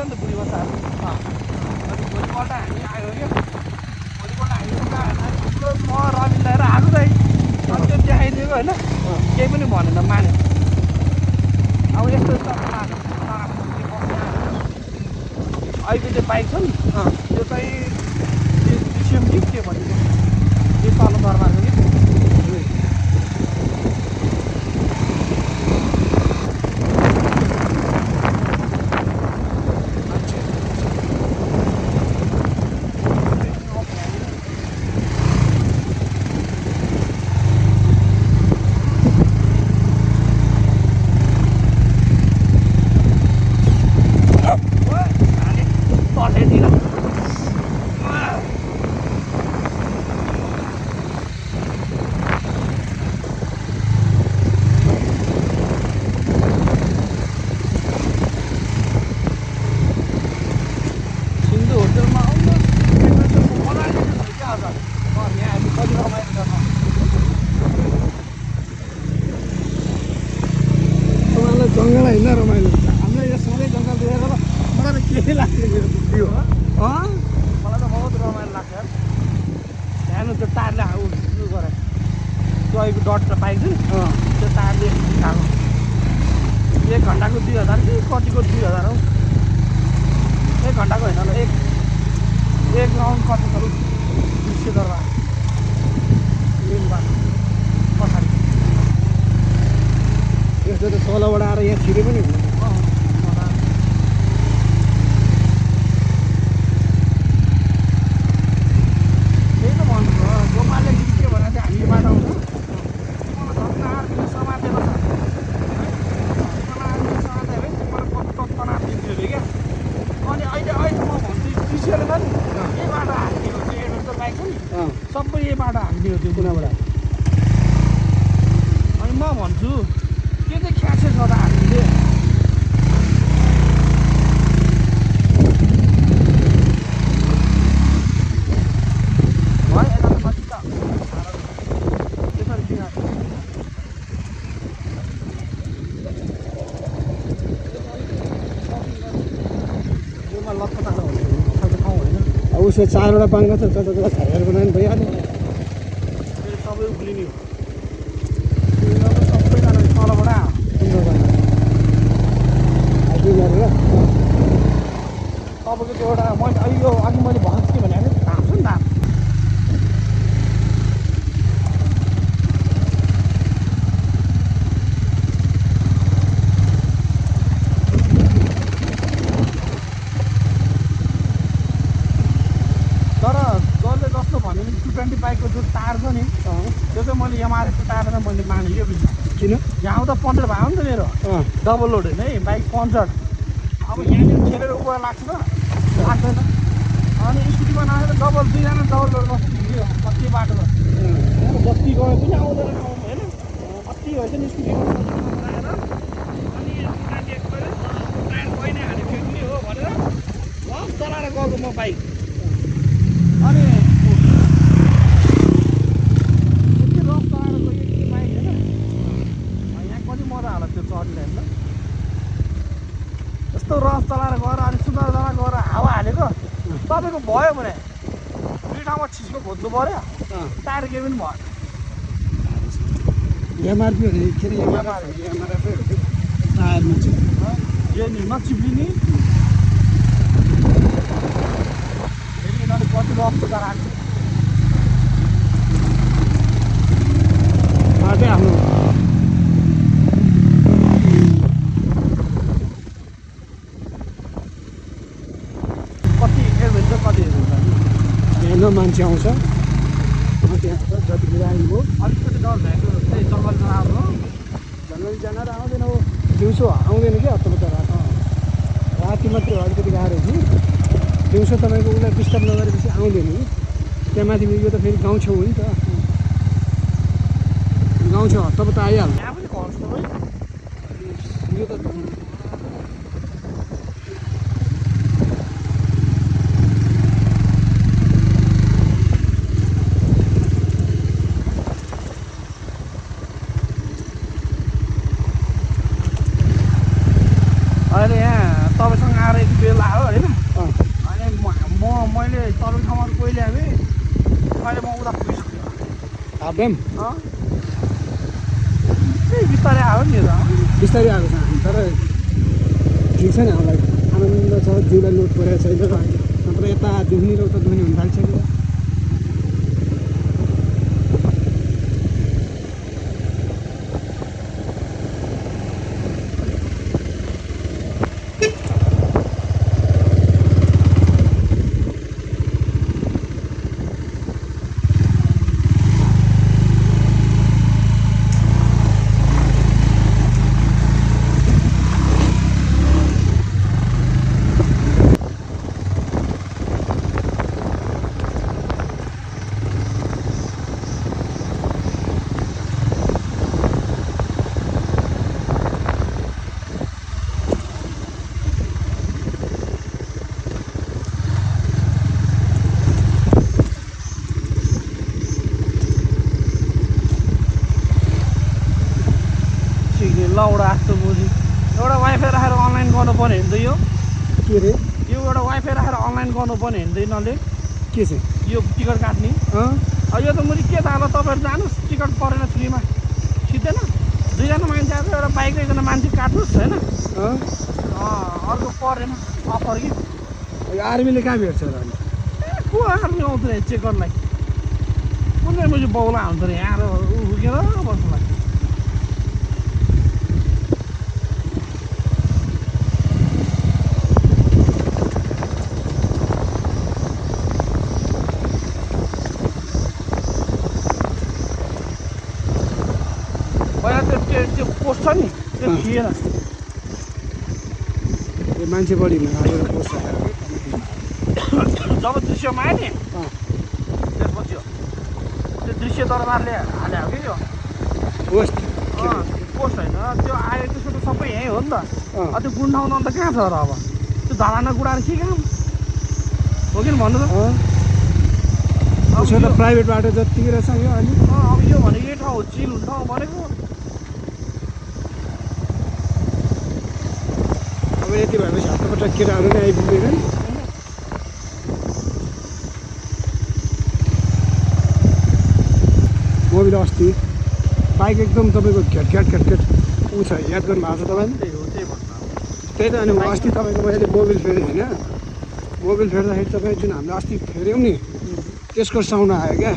नि त बुढी बच्चाहरू अनि भोलिपल्ट हामी आयो क्या भोलिपल्ट हामी ठुलो म रविन दाएर आएको दाइ अनि त्यो देखाइदिएको होइन केही पनि भनेन माने अब यस्तो यस्तो अहिले त्यो बाइक छ नि त्यो चाहिँ डिसिएम कि के भनेको यो तल दरबारको कि जङ्गल होइन रमाइलो हुन्छ हाम्रो यो सधैँ जङ्गल देखेर मलाई त के लाग्छ यो मलाई त बहुत रमाइलो लाग्छ हेर्नु त्यो तारले उयो गरे त्यो अहिलेको डट त बाइक छ नि त्यो तारले उठाएको 1 घन्टाको 2000 कि कतिको 2000 हौ 1 घन्टाको होइन होला एक राउन्ड कति छ 200 दरबार पछाडि यस्तो त तलबाट आएर यहाँ छिरे पनि हुन्छ त्यही त भन्नु गोपालले के भने चाहिँ हामी यो बाटो आउँछ मलाई झन् आर्मी समातेर छ समातेर मलाई तनाव दिन्थ्यो अरे क्या अनि अहिले म भन्छु टिसीले छ नि यही बाटो हालिदियो त्यो एडभेन्चर बाइक छ नि सबै यही बाटो हालिदियो त्यो कुनाबाट अनि म भन्छु के चाहिँ ख्यासे छ त हामीले भयो यता त कति त त्यसरी किन योमा लत्पतालो हुन्छ खालको ठाउँ होइन अब उसको 4वटा पाङ्का छ जता खाएर बनायो नि भइहाल्यो फेरि सबै उक्लिने हो सबैजना तलबाट तपाईँको त्यो एउटा मैले अहिले अघि मैले भन्छु के भने धाम छ नि धाम तर जसले जस्तो भन्यो भने 220 बाइकको जो तार छ नि त्यो चाहिँ मैले एमआरएफको तारेर मैले माने यो बिचमा किन यहाँ आउँदा पन्चर भयो नि त मेरो डबल लोड होइन है बाइक पन्चर अब यहाँनिर खेलेर ऊपर लाग्छ त लाग्दैन अनि स्कुटीमा नआएर डबल 2जना डबल लोड बस्यो कति बाटो जति गयो पनि आउँदैन होइन कति भएछ नि स्कुटीमा आएर अनि टायर पहिनै हाल्यो फेरि हो भनेर रफ चलाएर गएको म बाइक अनि यति रफ चलाएर गयो यति बाइक होइन यहाँ कति मजा होला त्यो चढिँदैन ल यस्तो रफ चलाएर गएर अनि सुन्दर जग्गा गएर हावा हालेको तपाईँको भयो भने 2 ठाउँमा छिस्को खोज्नु पऱ्यो टायर केही पनि भयो एमआरपी हो नि फेरि एमआरएफै हो टायरमा चाहिँ यो नि नचिप्लिने फेरि यिनीहरूले कति रफ जग्गा राख्छ बाटै आफ्नो कति एडभेन्चर कति यहाँ मान्छे आउँछ त्यहाँ जतिखेर आइनुभयो अलिकति डर भएको त्यही जङ्गल जनावर जङ्गल जनावर आउँदैन हो दिउँसो आउँदैन क्या हत्तपत्त राति मात्रै हो अलिकति गाह्रो कि दिउँसो तपाईँको उसलाई डिस्टर्ब नगरेपछि आउँदैन कि त्यहाँ माथि यो त फेरि गाउँ छेउ हो नि त गाउँ छेउ हत्तपत्त आइहाल्छ यहाँ पनि घर छ है यो त अहिले यहाँ तपाईँसँग आएर यति बेला हाफ-ड्याम बिस्तारै आयो नि त बिस्तारै आएको छ हामी तर ठिक छ नि हामीलाई आनन्द छ जिउलाई लोड परेको छैन नत्र यता दुख्ने र उता दुख्ने हुन थालिसक्यो लौडा जस्तो बुझी एउटा वाइफाई राखेर अनलाइन गर्नु पर्ने हिँड्दै यो के रे यो एउटा वाइफाई राखेर अनलाइन गर्नु पर्ने हिँड्दैनले के चाहिँ यो टिकट काट्ने अब यो त मैले के थाहा तपाईँहरू जानुहोस् टिकट परेन फ्रीमा सिधै न दुईजना मान्छे आएको एउटा बाइक एकजना मान्छे काट्नुहोस् होइन अर्को परेन अफर कि आर्मीले कहाँ भेट्छ र को आर्मी आउँछ चेक गर्नलाई कुनै मैले बाउला हुन्छ नि यहाँ उकेर बस्नुलाई त्यो पोस्ट छ नि त्यो थिएन मान्छे बढी पोस्ट जब दृश्यमा आयो नि त्यसपछि त्यो दृश्य दरबारले हाल्यो कि यो पोस्ट पोस्ट होइन त्यो आयो त्यसो त सबै यहीँ हो नि त त्यो गुन्डाउनु अन्त कहाँ छ र अब त्यो धराना गुडाएर के काम हो कि भन्नु त उसो त प्राइभेट बाटो जतिकै रहेछ यो अनि अब यो भनेको यही ठाउँ चिल हुने ठाउँ भनेको अब यति भएपछि हप्तापल्ट केटाहरू नै आइपुग्दैन मोबिल अस्ति बाइक एकदम तपाईँको घ्याट ऊ छ याद गर्नु भएको छ तपाईँले त्यही त अनि अस्ति तपाईँको मैले मोबिल फेरेँ होइन मोबिल फेर्दाखेरि तपाईँ जुन हामीले अस्ति फेऱ्यौँ नि त्यसको साउन्ड आयो क्या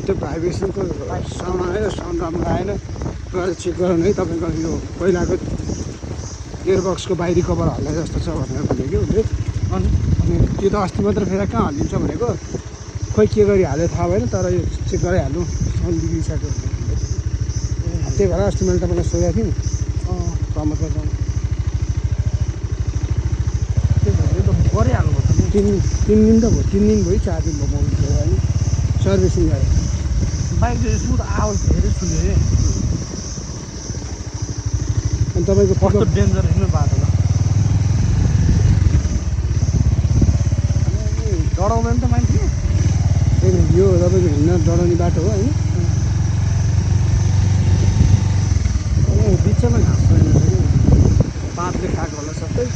त्यो भाइब्रेसनको साउन्ड आयो साउन्ड राम्रो आएन गएर चेक गराउनु है तपाईँको यो पहिलाको गियरबक्सको बाहिरी कभर हल्लाए जस्तो छ भनेर भनेको उसले अनि त्यो त अस्ति मात्र फेरि कहाँ हालिदिन्छ भनेको खोइ के गरी हाल्यो थाहा भएन तर यो चेक गराइहाल्नु साउन्ड बिग्रिसक्यो त्यही भएर अस्ति मैले तपाईँलाई सोधेको थिएँ नि प्रमोदमा जाउँ गरिहाल्नु पर्छ तिन दिन त भयो 3 दिन भयो 4 दिन भयो मोबिल थियो होइन सर्भिसिङ गरेँ बाइक स्मुथ आवाज धेरै सुन्यो है अनि तपाईँको कस्तो डेन्जर हिँड्नु बाटो ल डराउँदैन त मान्छे यो तपाईँको हिँड्न डराउने बाटो हो होइन बिचमा घाँस छैन पातले खाएको होला सबै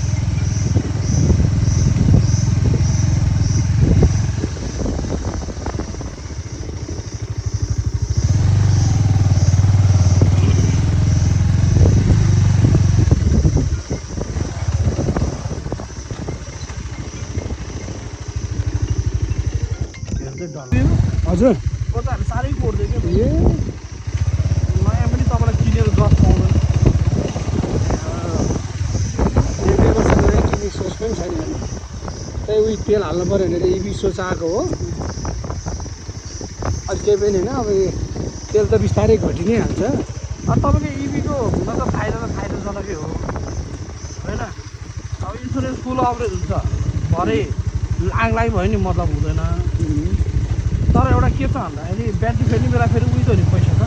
हजुर बच्चाहरू साह्रै कोर्दै क्या ए नयाँ पनि तपाईँलाई किनेर जस पाउँदैन किन्ने सोच पनि छैन त्यही उयो तेल हाल्नु पऱ्यो भने इभी सोच आएको हो अझ केही पनि होइन अब तेल त बिस्तारै घटि नै हाल्छ तपाईँको इभीको हुन त फाइदाजनकै हो होइन अब इन्सुरेन्स फुल कभरेज हुन्छ भरे आगलाई भयो नि मतलब हुँदैन तर एउटा के छ भन्दाखेरि ब्याट्री फेर्ने बेला फेरि उयो त नि पैसा त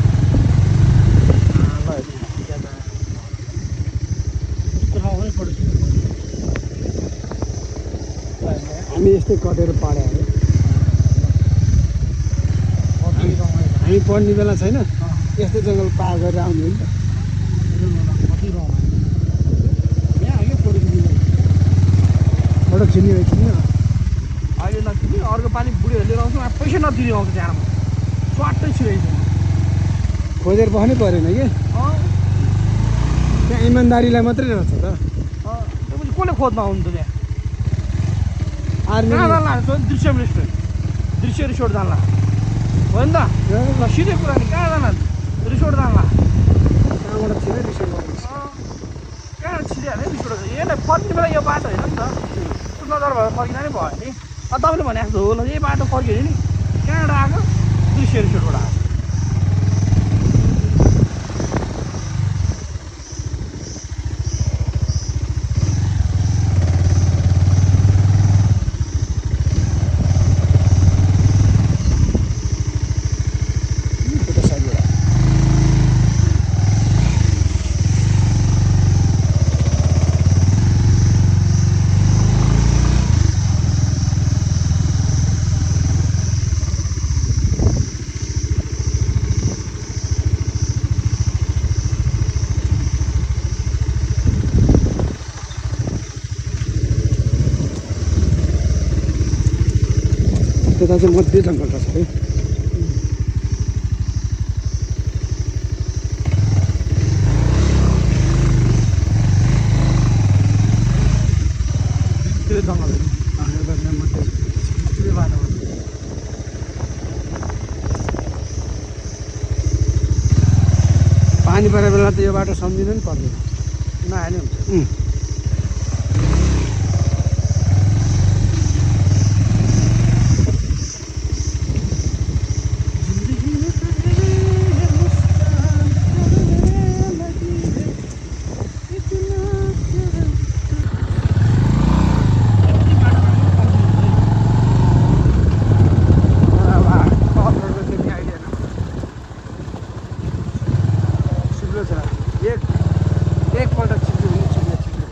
हामी यस्तै कटेर पाडे है हामी पढ्ने बेला छैन यस्तो जङ्गल पार गरेर आउने नि त एउटा चिनी किन्यो अहिले नकिने अर्को पालि बुढीहरूले लिएर आउँछ पैसा नदिने आउँछ त्यहाँमा स्वाटै छिरेको खोजेर बस्नै परेन कि अँ त्यहाँ इमान्दारीलाई मात्रै रहेछ त त्यसपछि कसले खोज्न आउनु त त्यहाँ आर्मी कहाँ जान्ला दृश्यम रेस्टुरेन्ट दृश्य रिसोर्ट जान्ला हो नि त ल सिधै कुरा नि कहाँ जान्ला रिसोर्ट जान्ला कहाँबाट छिरे रिसोर्ट गर्दैछ कहाँ छिरिहाल्यो रिसोर्ट यसलाई फर्किने बेला यो बाटो होइन नि त नजर भएर फर्किँदा नि भयो नि तपाईँले भने जस्तो हो ल यही बाटो फर्क्यो नि कहाँबाट आएको दृश्य रिसोर्टबाट आएको त्यता चाहिँ मध्य जङ्गल रहेछ है त्यो जङ्गल त्यो बाटो पानी परेको बेला त यो बाटो सम्झिनु नि पर्दैन नआए नि हुन्छ एकपल्ट छिट्यो भने छिट्यो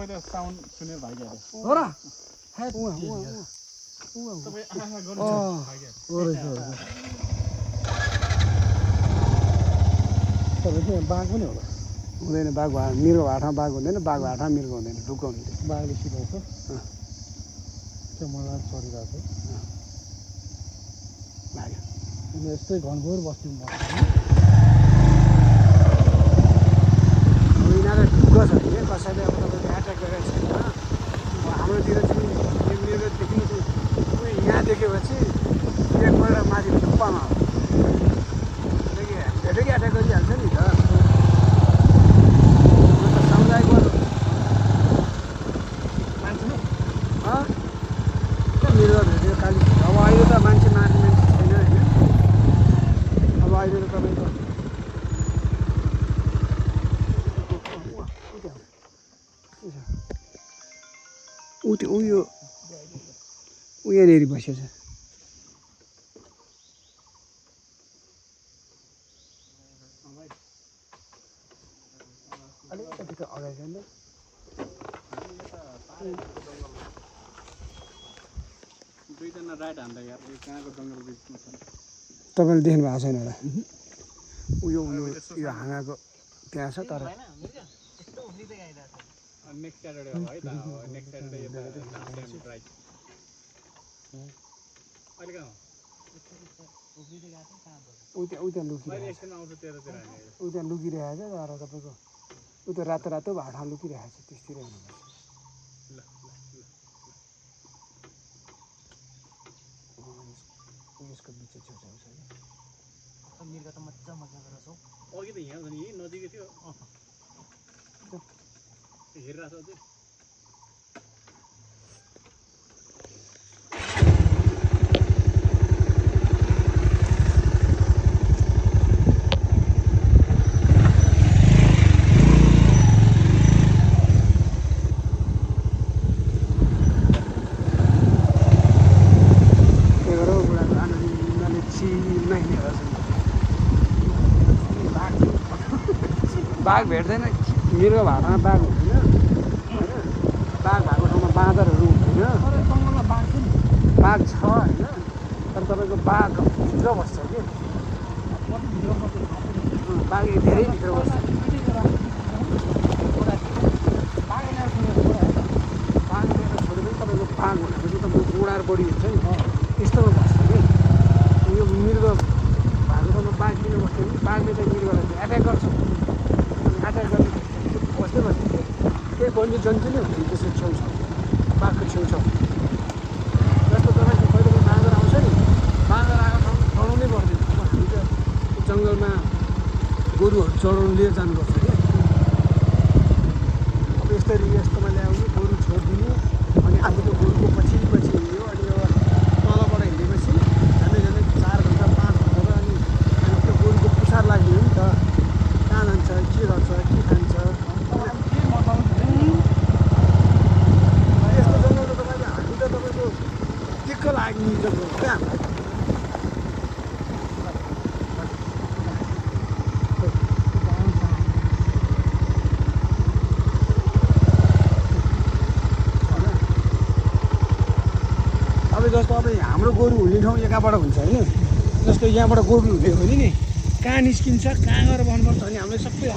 मैले साउन्ड सुनेर भाइ गएर हो र तपाईँ आँखा गर्नु हो रहेछ तपाईँ बाघ पनि होला हुँदैन बाघ मृग हाटमा बाघ हुँदैन बाघ हाटमा मृग हुँदैन ढुक्क हुँदैन बाघले सिकाउँछ त्यो मलाई चलिरहेको छ लाग्यो यिनीहरू यस्तै घनघोर बस्तीमा बस्छ यिनीहरू ढुक्क छ कि कसैले अब तपाईँको एट्याक गरेको छैन हाम्रोतिर चाहिँ मृग देख्नु यहाँ देखेपछि एकपल्ट माथि थुप्पामा भेटेकै एट्याक गरिहाल्छ नि त समुदायको मान्छे नै मृग भेट्यो काली अब अहिले त मान्छे मार्ने मान्छे छैन होइन अब अहिले त तपाईँको उयो यहाँनिर बसेछ अलिकति त अगाडि जानु दुईजना राइट हान्दा यार यो कहाँको जङ्गल बिचमा छ तपाईँले देख्नु भएको छैन होला उयो हाँगाको त्यहाँ छ तर नेक्स्ट स्याटरडे हो है त नेक्स्ट स्याटरडे यता राइट अहिले कहाँ हो उता लुकिरहेको एकछिन आउँछ तेह्रतिर हामी उता लुकिरहेको छ तर तपाईँको उता रातो रातो भाडा लुकिरहेको छ त्यसतिर हुनुपर्छ ल यसको बिच छेउछाउ छ मृग त मजा गरेर छौ अघि त यहाँ नि नजिकै थियो हेरिरहेको छ अझै बाघ भेट्दैन मृग भाडामा बाघ हुँदैन होइन बाघ भएको ठाउँमा बाँदरहरू हुँदैन जङ्गलमा बाघ छ नि बाघ छ होइन तर तपाईँको बाघ भित्र बस्छ कि कति भित्र बस्छ बाघ धेरै भित्र बस्छ बाघ लिएर छोडेपछि तपाईँको बाघ भनेपछि तपाईँको गोडार बढी हुन्छ नि त्यस्तोमा बस्छ कि यो मृग भएको ठाउँमा बाघ किन बस्छ भने बाघले चाहिँ मृगलाई एट्याक गर्छ एट्याक गर्ने बस्दै बस्छ त्यही वन्य जन्तु नै हुन्छ त्यसको छेउछाउ बाघको छेउछाउ जस्तो तपाईँको कहिले कहिले बाँदर आउँछ नि बाँदर आएको ठाउँ चढाउनै पर्दैन अब हामी त जङ्गलमा गोरुहरू चढाउनु लिएर जानुपर्छ क्या अब यस्तोमा ल्याउने गोरु छोडिदिने अनि आफूको गोरुको पछि हिँड्यो अनि यो तलबाट हिँडेपछि झन्डै 4 घन्टा 5 घन्टा अनि त्यो गोरुको पुछार लाग्ने हो नि त कहाँ जान्छ के गर्छ के खान्छ यस्तो जङ्गल त तपाईँको हामी त तपाईँको दिक्क लाग्ने जङ्गल क्या हामीलाई जस्तो अब हाम्रो गोरु हुने ठाउँ एकाबाट हुन्छ होइन जस्तो यहाँबाट गोरु हुने हो भने नि कहाँ निस्किन्छ कहाँ गएर भन्नुपर्छ भने हामीलाई सबै क्या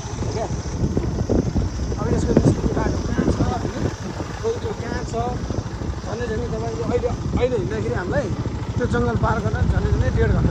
अब यसको निस्किने बाटो कहाँ छ होइन गोरु कहाँ छ झन्डै तपाईँको अहिले हिँड्दाखेरि हामीलाई त्यो जङ्गल पार गर्न झन्डै 1.5 घन्टा लाग्छ